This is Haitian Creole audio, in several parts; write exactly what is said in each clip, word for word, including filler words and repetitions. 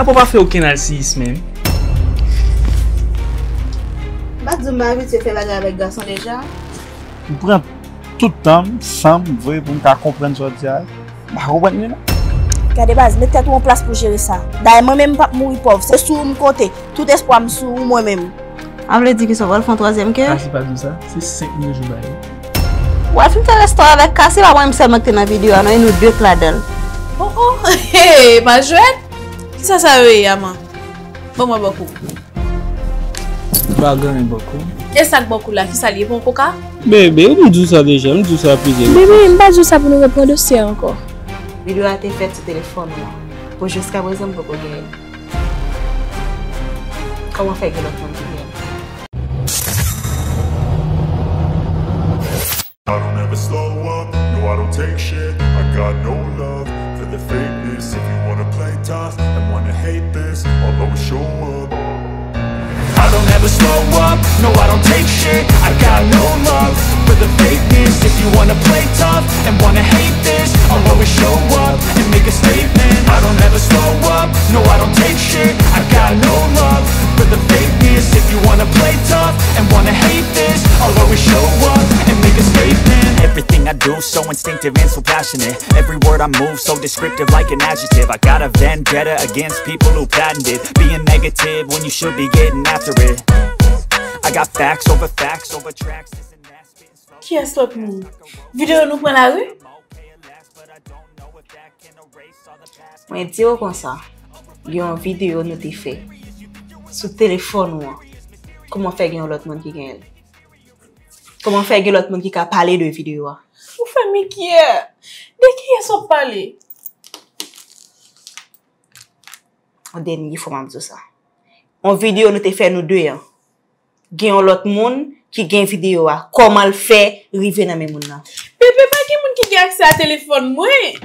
Papa pa fè okenn alsiyis menm. M pa t di w m pa abitye fè bagay avèk gason deja. M pran tout tan m, san m vre pou m ka konprann sa w di a. M pa konprann li non. Gade baz, met tèt ou an plas pou jere sa. Dayè mwen menm m p ap mouri pòv, se sou ou m konte. Tout espwa m sou ou mwen menm. Sa vle di ki sa, w pral fè yon twazyèm kè? Kasi pa di w sa, se senk mil jou bay. W al fin fè resto avèk Kasi, pa mwen menm sèlman ki te nan videyo a non, e nou de k ladan l. Oh oh, hey, pa jwèt? Kisa sa yo ye, Ama? Ban mwen bòk ou. M pa gen anyen bòk ou. E sa k bòk ou la, kisa l ye, pa yon koka? Bebe, m di w sa deja, m di w sa plizyè fwa. Bebe, m pa di w sa pou nou repran dosye a ankò. Videyo a te fèt sou telefòn ou an. Pou jiskaprezan m poko genyen l. Kòman fè gen lòt moun ki gen l? I don't ever slow up, no, I don't take shit. I got no love for the fakeness. If you wanna play tough and wanna hate this, I'll always show up. I don't ever slow up, no, I don't take shit. I got no love for the fakeness. If you wanna play tough and wanna hate this, I'll always show up and make a statement. I don't ever slow up, no, I don't take shit. I got no love for the fakeness. If you wanna play tough and wanna hate this, I'll always show up and make a statement. Everything I do so instinctive and so passionate. Every word I move so descriptive like an adjective. I got a vendetta against people who patented being negative when you should be getting after it. I got facts over facts over tracks. This and that, spitting slow. Kiyès lòt moun? Videyo nou pran lari? Mwen di w konsa, gen yon videyo nou te fè sou telefòn ou an. Kòman fè gen yon lòt moun ki genyen l? Kòman fè gen lòt moun ki ka pale de videyo a? Ou fè m enkyè. De kiyès w ap pale? Yon dènye fwa m ap di w sa. Yon videyo nou te fè nou de an. Gen yon lòt moun ki gen videyo a. Kòman l fè rive nan men moun nan? Bebe, pa gen moun ki gen aksè a telefòn mwen.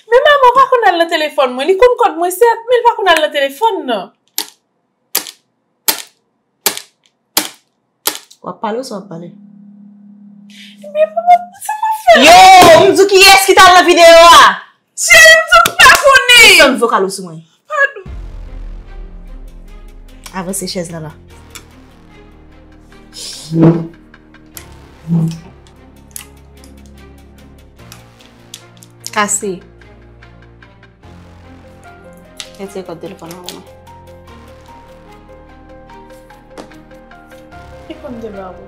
Men manman pa konn al nan telefòn mwen. Li konn kòd mwen, sèt, men li pa konn al nan telefòn nan. W ap pale ou sa w ap pale? Ebyen, papa, sa m ap fè? Yo, m di w kiyès ki t al nan videyo a? Cheri, m di w m pa konnen. Sispann vokal ou sou mwen. Padon. Avanse chèz la la. Kase. Retire kòd telefòn nan pou mwen. Ki kòm de ba ou?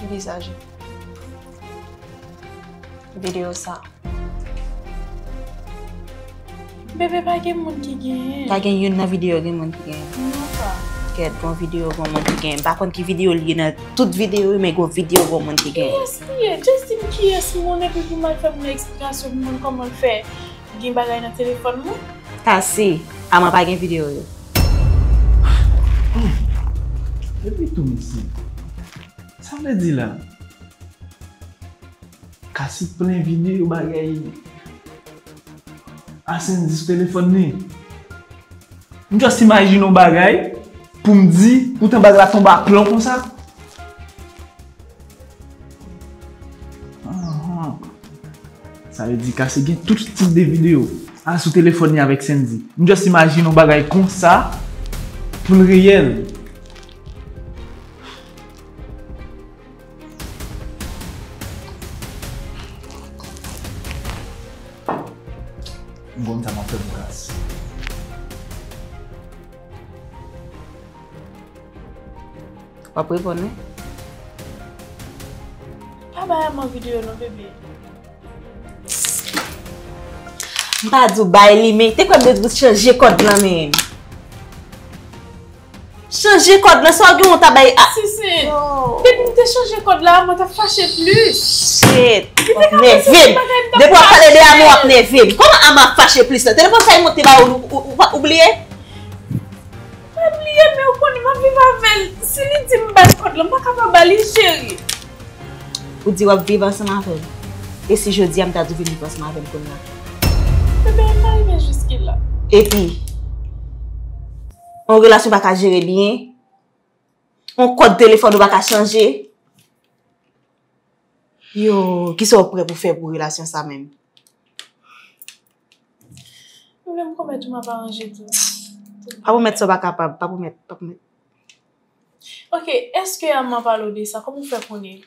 Vizaje. Videyo sa. Bebe, pa gen moun ki genyen. Pa gen youn nan videyo gen moun ki genyen. Non, pa. Kèt, gon videyo gon moun ki genyen. M pa konn ki videyo l ye nan tout videyo yo, men gon videyo gon moun ki genyen. Kiyès li ye? Just di m kiyès moun, epi pou m al fè moun nan eksplikasyon pou m konn kòman l fè gen bagay nan telefòn mwen. Kase, Ama pa gen videyo yo. Epi tou, mesye, sa vle di la? Kasi plen videyo bagay a Sendy sou telefòn li. M just imajine yon bagay pou m di, poutan bagay la tonbe a plon konsa. Anhan. Sa vle di Kasi gen tout tip de videyo a sou telefòn li avèk Sendy. M just imajine yon bagay konsa pou l reyèl. M konn sa m ap fè pou Kasi. W ap reponn wi. Pa bay Ama videyo non, bebe. M pa di w bay li, men te kwè m te di w chanje kòd lan, men. Chanje kòd lan, sa w gen w ta bay a. Sisi, depi m te chanje kòd la, mwen t ap fache plis. Shit, w ap nève m. Depi w ap pale de Ama, w ap nève m. Kòman Ama ap fache plis la? Telefòn sa li monte ba ou, ou, ou, ou bliye? Pa bliye, men ou konnen m ap viv avè l. Si li di m ba l kòd lan, m pa ka pa ba li, cheri. Ou di w ap viv ansanm avè l. E si jodi a m ta di w vin viv ansanm avè m kounye a? Bebe, m pa rive jiske la. Epi, yon relasyon pa ka jere byen. Yon kòd telefòn ou pa ka chanje. Yo, kisa w prè pou fè pou relasyon sa menm? Mwen menm pwomèt ou m ap aranje tou. Pa pwomèt sa w pa kapab, pa pwomèt, pa pwomèt. Ok, èske Ama pale w de sa? Kòman w fè konnen?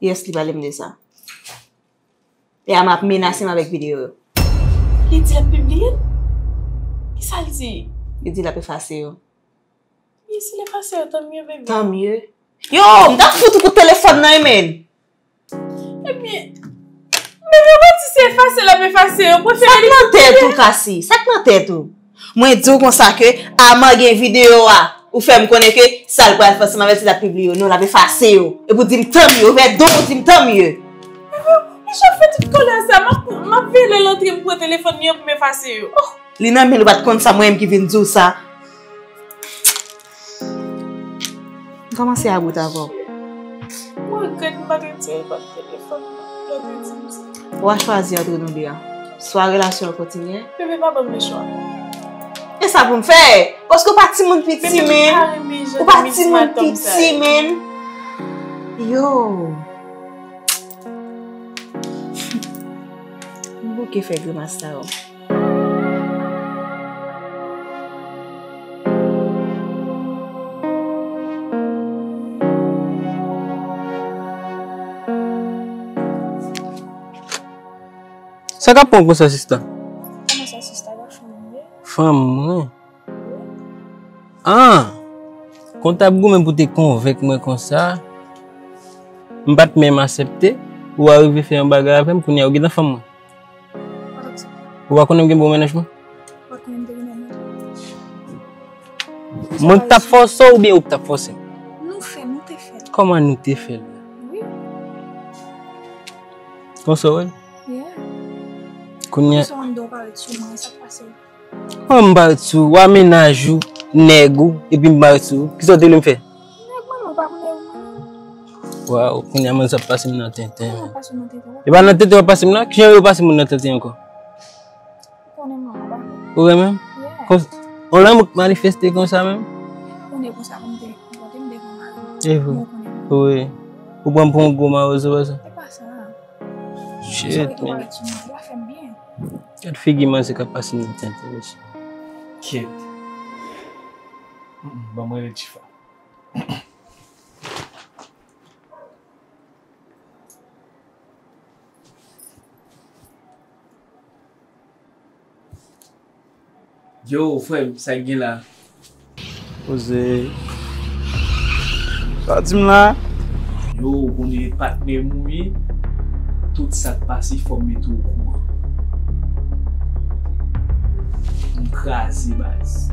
Yes, li pale m de sa. E Ama ap menase m avèk videyo yo. Li di l ap pibliye l? Kisa l di? Li di l ap efase yo. Wi, si l efase yo, tanmye, bebe. Tanmye. Yo, m t ap fout ou kout telefòn nan, wi, men. Ebyen, bebe, ou pa di se efase l ap efase yo, prefere li pibliye. Sa k nan tèt ou, Cassie? Sa k nan tèt ou? Mwen di w konsa ke Ama gen videyo a. Ou fè m konnen ke sa l pral fè ansanm avè l, se l ap pibliye yo. Non, l ap efase yo. Epi w di m tanmye, ouvè do w, ou di m tanmye. Bebe, e jan w fè tout kòlè sa, m ap, m ap veye lè l antre, m pran telefòn li an pou m efase yo. Oh! Li nan men l, ou pa t konn sa, mwen menm ki vin di w sa. M kòmanse about avè w. Mwen regrèt m pa t retire kòd telefòn nan lè w te di m sa. Ou a chwazi antre nou de a. Swa relasyon an kontinye. Bebe, pa ban m lechwa. E sa pou m fè? Paske ou pa timoun piti, men. Ou pa timoun piti, men. Yo. M bouke fè grimas sa yo. Sa k ap pran w konsa, sista? Kòman sa, sista? Pa fanm ou ye? Fanm mwen? Wi. Ah! Kon w t ap goumen pou te konvenk mwen konsa, m pa t menm aksepte, ou arive fè yon bagay avè m, kounye a ou gentan fanm mwen. Ou pa konnen m gen bon mennaj mwen? Ou pa konnen m te gen bon mennaj mwen? Mwen k t ap fòse w oubyen ou k t ap fòse m? Nou fè l, nou te fè l. Kòman nou te fè l? Wi. Konsa w wè l? Yeah. Kounye a. Konsa w ap parèt sou mwen, sa k pase? Kòman m parèt sou ou? Ou a mennaj ou, nèg ou, epi m parèt sou ou. Kisa w te vle m fè? Nèg mwen, mwen pa konnen ou. Waw, kounye a manzè ap pase m nan tenten. Kòman pase w nan tenten? E pa nan tenten w ap pase m nan? Kijan yo pase moun nan tenten ankò? Ou konnen mwen, mwen pa konnen. Ou renmen m? Yeah. Kons-, on lanmou k manifeste konsa menm? Ou konnen konsa pou m te konpòte m devan mari m. E vre. Ou konnen. Wi. Ou pran m pou yon gwo mawozo konsa? E pa sa. Shit, man. Ou pa fè m byen. Gad figi manzè k ap pase m nan tenten, mesye. Kèt. Mm, mm, ban mwen rele Chifa. Yo, frè m, sa k gen la? Poze. Sa w di m la? Yo, ou konnen patnè m ou ye. Tout sa k pase, fò m mete w okouran. M kraze, baz.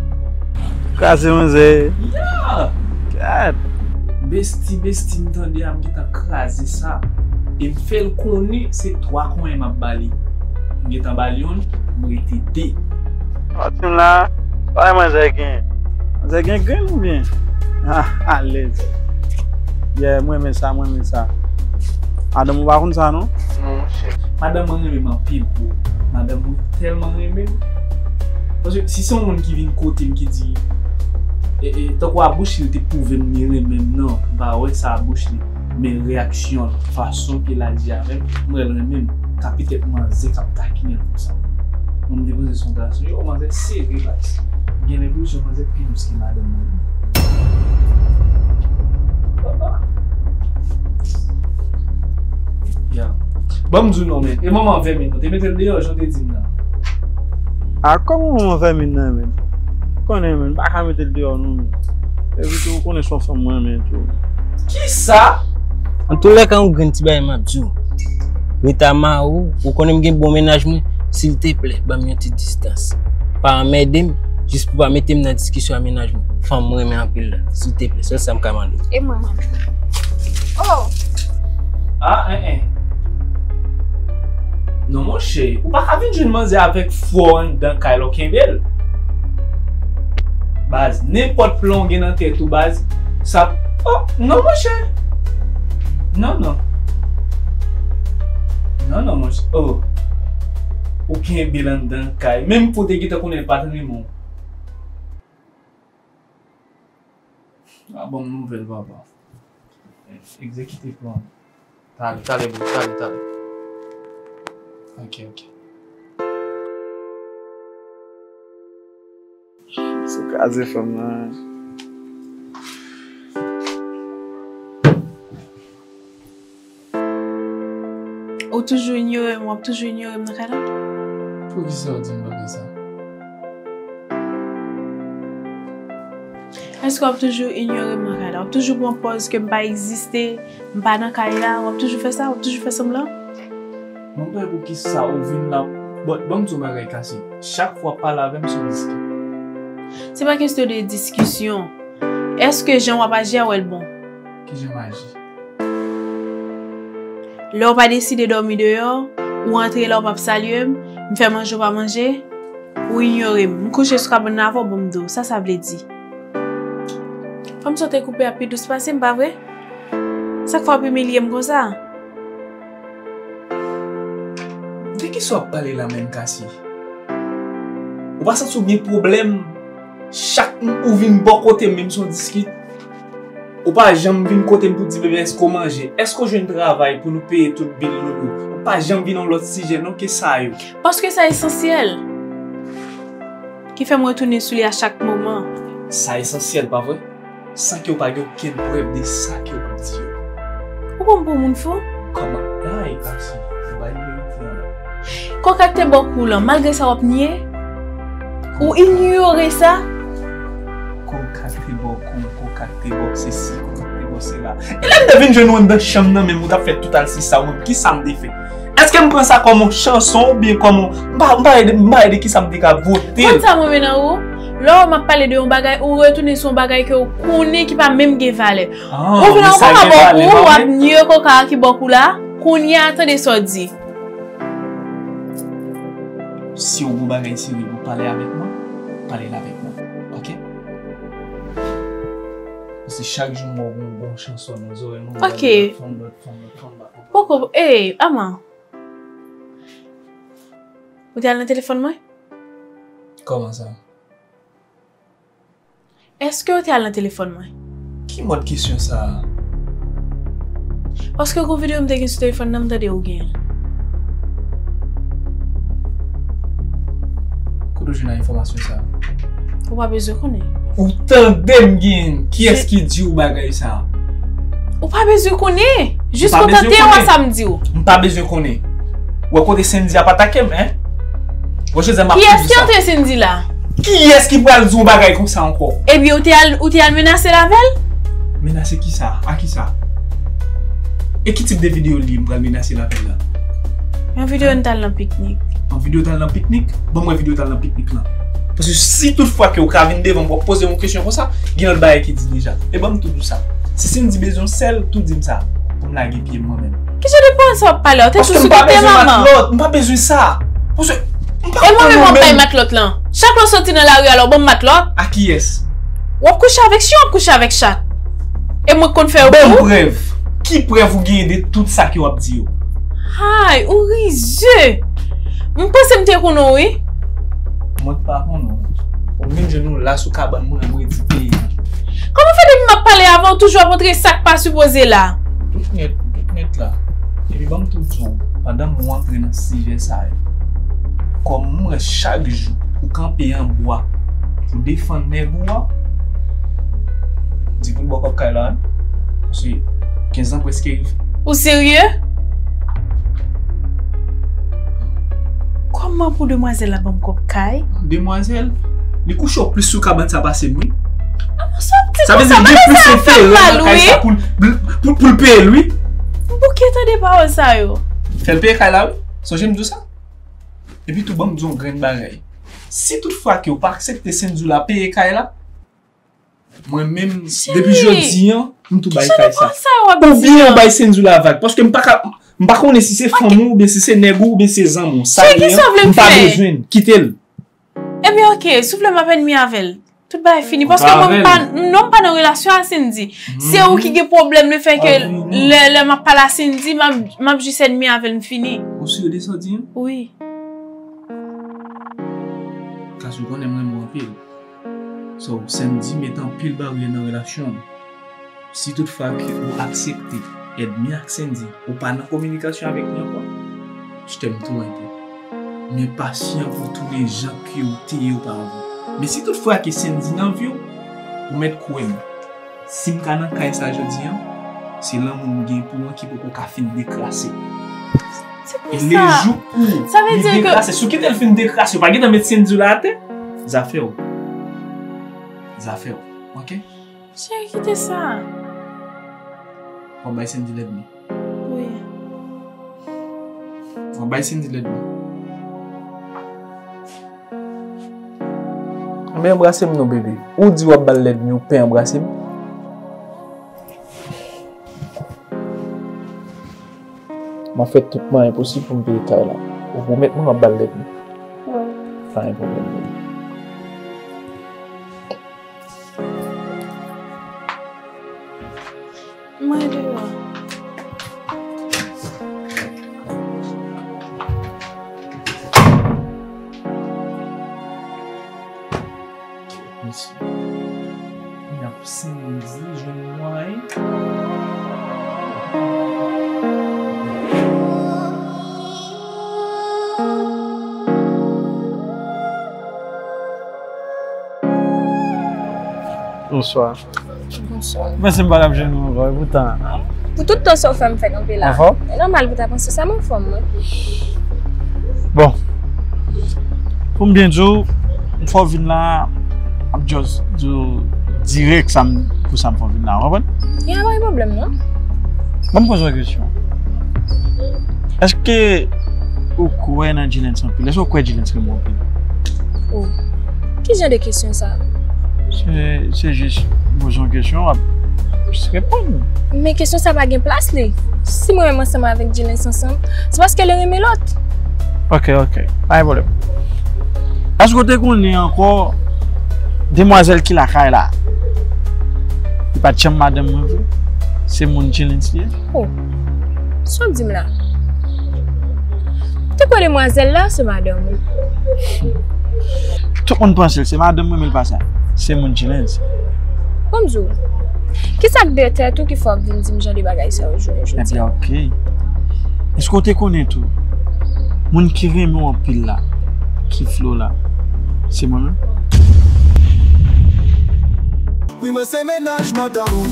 Kraze, manzè. Yeah! God! Besti, besti, m tande a, m gentan kraze sa. E m fè l konnen se twa konyen m ap ba li. M gentan ba l youn, m rete de. Sa w di m la? Sa manzè gen? Manzè gen grenn oubyen? Ah, alèz. Yeah, mwen renmen sa, mwen renmen sa. Madanm ou pa konn sa, non? Non, monchè. Madanm mwen renmen m anpil, bro. Madanm mwen tèlman renmen m. Paske si se yon moun ki vin kote m ki di, e, e, tankou a bouch li te pwouve m li renmen m, non, m pa wè sa a bouch li. Men reyaksyon l, fason ke l aji avè m, m wè l renmen m. Ka petèt manzè k ap takinen l konsa. Mwen, m te panse se yon gason. Yo, manzè sere, baz. M gen lenpresyon manzè pi dous ke madanm mwen. Papa. Ya. Ban m di w non, men. E manman vèmin, ou te mete l deyò, jan w te di m nan. A, kòman manman vèmin nan, men? Ou konnen, men, m pa ka mete l deyò, non, men. Epi tou, ou konnen se yon fanm mwen renmen tou. Kisa? Antoulèka, yon grenn ti bagay m ap di w. Rete a mari w, ou konnen m gen bon mennaj mwen, silteplè, ban m yon ti distans. Pa anmède m, jis pou pa mete m nan diskisyon a mennaj mwen. Fanm mwen renmen anpil la, silteplè, sèl sa m ka mande w. E mwen, mwen? Oh! Ah, en, en. Non, monchè, ou pa ka vin jwenn manzè avèk fwò anndan kay la, w kenbe l. Baz, nenpòt plan w gen nan tèt ou, baz, sa, oh, non, monchè. Non, non. Non, non, monchè. Oh. Ou kenbe l anndan kay. Menm pou w te gentan konnen l pa t renmen w. A bon nouvèl, papa. Egzekite plan. Talè, talè, bro, talè, talè. Ok, ok. Sou kraze fanm nan. Ou toujou inyore m, w ap toujou inyore m nan kay la? Poukisa w di m bagay sa? Èske w ap toujou inyore m nan kay la? W ap toujou pran pòz ke m pa egziste, m pa nan kay la? W ap toujou fè sa? W ap toujou fè sanblan? Mwen pa wè poukisa ou vin la. Bon, ban m di w bagay, Cassie. Chak fwa w ap pale avè m, se yon diskit. Se pa kesyon de diskisyon. Èske jan w ap aji a, w wè l bon? Ki jan m aji? Lè w pa deside dòmi deyò, ou antre la, w p ap salye m, m fè manje, w pa manje, ou inyore m. M kouche sou kabann nan avè w, bon, m di w, sa sa vle di? Fanm sa w te koupe a pi dous pase m, pa vre? Sa k fè w ap imilye m konsa? De kisa w ap pale la menm, Cassie? Ou pa santi w gen pwoblèm? Chak ou vin bò kote m, menm si w diskit, ou pa janm vin kote m pou di, "Bebe, èske w manje? Èske w jwenn travay pou nou peye tout bil nou yo?" Ou pa janm vin yon lòt sijè non ke sa yo. Paske sa esansyèl. Ki fè m retounen sou li a chak moman. Sa esansyèl, pa vre? San ke w pa gen okenn prèv de sa ke w ap di yo. Ou pran m pou moun fou? Kòman? Ay, Cassie, ou bay verite an la. Koka k te bò kou lan, malgre sa w ap nye? Ou inyore sa? Koka k te bò kou, koka k te bò sesi, koka k te bò sela. E lè m te vin jwenn ou anndan chanm nan menm, ou t ap fè tout al si sa ou menm, kisa m te fè? Èske m pran sa kòm yon chanson oubyen kòm yon, m pa, m pa wè de, m pa wè de kisa m te ka vote l. Konn sa mwen menm nan ou? Lè w m ap pale de yon bagay, ou retounen sou yon bagay ke w konnen ki pa menm gen valè. Ah, ou vin men sa gen valè, ou ap nye koka ki bò kou la, kounye a tande sa w di. Si w gon bagay serye pou pale avèk mwen, pale l avèk mwen, ok? Paske chak jou m wè w gon, gon chanson nan zòrèy mwen, m gade lòt fanm, lòt fanm, lòt fanm, m pa konprann. Poko, ey, Ama. Ou te al nan telefòn mwen? Kòman sa? Èske ou te al nan telefòn mwen? Ki mòd kesyon sa a? Paske gon videyo m te gen sou telefòn nan, m tande ou gen l. Kote w jwenn enfòmasyon sa a? Ou pa bezwen konnen. Ou tande m gen, kiyès ki di w bagay sa a? Ou pa bezwen konnen. Jis kontante w a sa m di w. M pa bezwen konnen. Ou wè kote Sendy ap atake m, en? Ou wè Joseph m ap di sa. Kiyès ki antre Sendy la? Kiyès ki pral di yon bagay konsa ankò? Ebyen, ou te al, ou te al menase l avè l? Menase kisa? A kisa? E ki tip de videyo li m pral menase l avè l la? Yon videyo n t al nan piknik. Yon videyo t al nan piknik? Ban m wè videyo t al nan piknik lan. Paske si tout fwa ke ou ka vin devan m, w ap poze m yon kesyon konsa, gen lòt bagay ki di deja. E ban m tou di w sa. Si Sendy bezwen yon sèl, tou di m sa. Pou m lage pye m mwen menm. Ki jan de pawòl sa w ap pale a? Ou te tou sou kote manman. Paske m pa bezwen matlòt, m pa bezwen sa. Paske m pa konn mwen menm. E mwen menm w ap bay matlòt lan. Chak lè w soti nan lari a la, w ban m matlòt. A kiyès? W ap kouche avèk chen, w ap kouche avèk chat. E mwen k konn fè yo pou ou? Ban m prèv. Ki prèv ou genyen de tout sa ke w ap di yo? Hay, ou rize! M panse m te konnen w, wi. Mwen pa konnen w. Ou vin jwenn ou la sou kabann mwen, mwen di peyi. Kòman fè depi m ap pale avè w, toujou ap antre sa k pa sipoze la? Tout nèt, tout nèt la. Epi ban m tou di w, pandan m antre nan sijè sa yo, kòm m wè chak jou ou kanpe anba pou defann nèg ou a, di pou l ba w kòb kay la, wi. Paske kenz lan prèske rive. Ou serye? Kòman pou demwazèl la ban m kòb kay? Demwazèl? Li kouche w plis sou kabann sa pase m, wi. Sa vle di l gen plis enterè nan kay sa pou l, pou, pou l peye l, wi. M bouke tande pawòl sa yo. Fè l peye kay la, wi. Sonje m di w sa. Epi tou, ban m di w yon grenn bagay. Si tout fwa ke w pa aksepte Sendy la peye kay la, mwen menm, depi jodi an, m tou bay kay sa. Oubyen w bay Sendy la vag. Paske m pa ka, m pa konnen si se fanm ou, oubyen si se nèg ou, oubyen se zanmi w. Sa li an, m pa bezwen l. Kite l. Ebyen, ok, si w vle m ap ènmi avè l. Tout bagay fini. Paske mwen m pa, non, m pa nan relasyon a Sendy. Se ou ki gen pwoblèm le fè ke lè, lè m ap pale a Sendy, m ap, m ap jis ènmi avè l, m fini. Ou si de sa w di an? Wi. Kas ou konnen m renmen w anpil. So, Sendy mete anpil baryè nan relasyon nou. Si toutfwa ke ou aksepte ènmi ak Sendy, ou pa nan kominikasyon avèk li ankò, je t'aime tout un peu. Men pasyan pou tou le jan ke ou te ye oparavan. Men si toutfwa ke Sendy nan vi w, ou mèt kwè m. Si m ka nan kay sa jodi an, se lanmou m gen pou ou an ki poko ka fin dekrase. Se pou sa. E le jou pou li dekrase, si w kite l fin dekrase, ou pa gentan met Sendy la atè, zafè w. Zafè w. Oke? Cheri, kite sa. W ap bay Sendy lèdmi. Wi. W ap bay Sendy lèdmi. Anben anbrase m non, bebe. Ou di w ap ba l lèdmi, ou pè anbrase m. M ap fè tout mwayen posib pou m peye kay la. Ou pwomèt mwen w ap ba l lèdmi. Wi. Pa gen pwoblèm, bebe. Mwen deyò. Mèsi. N ap Sendy jwenn mwayen. Bonswa. Bonswa. Mwen se m pa t ap jwenn ou ankò, e poutan. Pou tout tan sa w fè m fè kanpe la. Anfòm? E nòmal pou ta panse sa, m anfòm, mwen. Bon. Pou m byen di w, m fè w vin la, m ap just di w dirèk sa m, pou sa m fè w vin la, w konprann? Ya, pa gen pwoblèm, non. Ban m poze w yon kesyon. Èske ou kwè nan Djilens anpil? Èske ou kwè Djilens renmen w anpil? Oh, ki jan de kesyon sa? Se, se jis poze yon kesyon, w ap jis reponn. Men kesyon sa pa gen plas li. Si mwen menm ansanm avèk Djilens ansanm, se paske l renmen lòt. Ok, ok. Pa gen pwoblèm. Èske w te konnen ankò demwazèl ki lakay la? Li pa t janm madanm mwen vre. Se moun Djilens li ye. Oh, sa w di m la? Ou te kwè demwazèl la se madanm ou? Tout moun panse l se madanm mwen, men l pa sa. Se moun Djilens. Ban m di w, kisa k dèyè tèt ou ki fè w ap vin di m jan de bagay sa yo jounen jodi a? Ebyen, ok. Èske w te konnen tou, moun ki renmen w anpil la, ki vle w la, se mwen menm? Wi, mwen se mennaj madanm ou.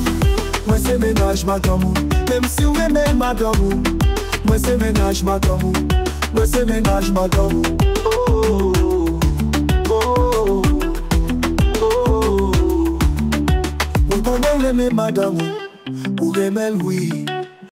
Mwen se mennaj madanm ou. Menm si w renmen madanm ou, mwen se mennaj madanm ou. Mwen se mennaj madanm ou. Oh, oh, oh, oh, oh. Mwen konnen w renmen madanm ou. Ou renmen l, wi.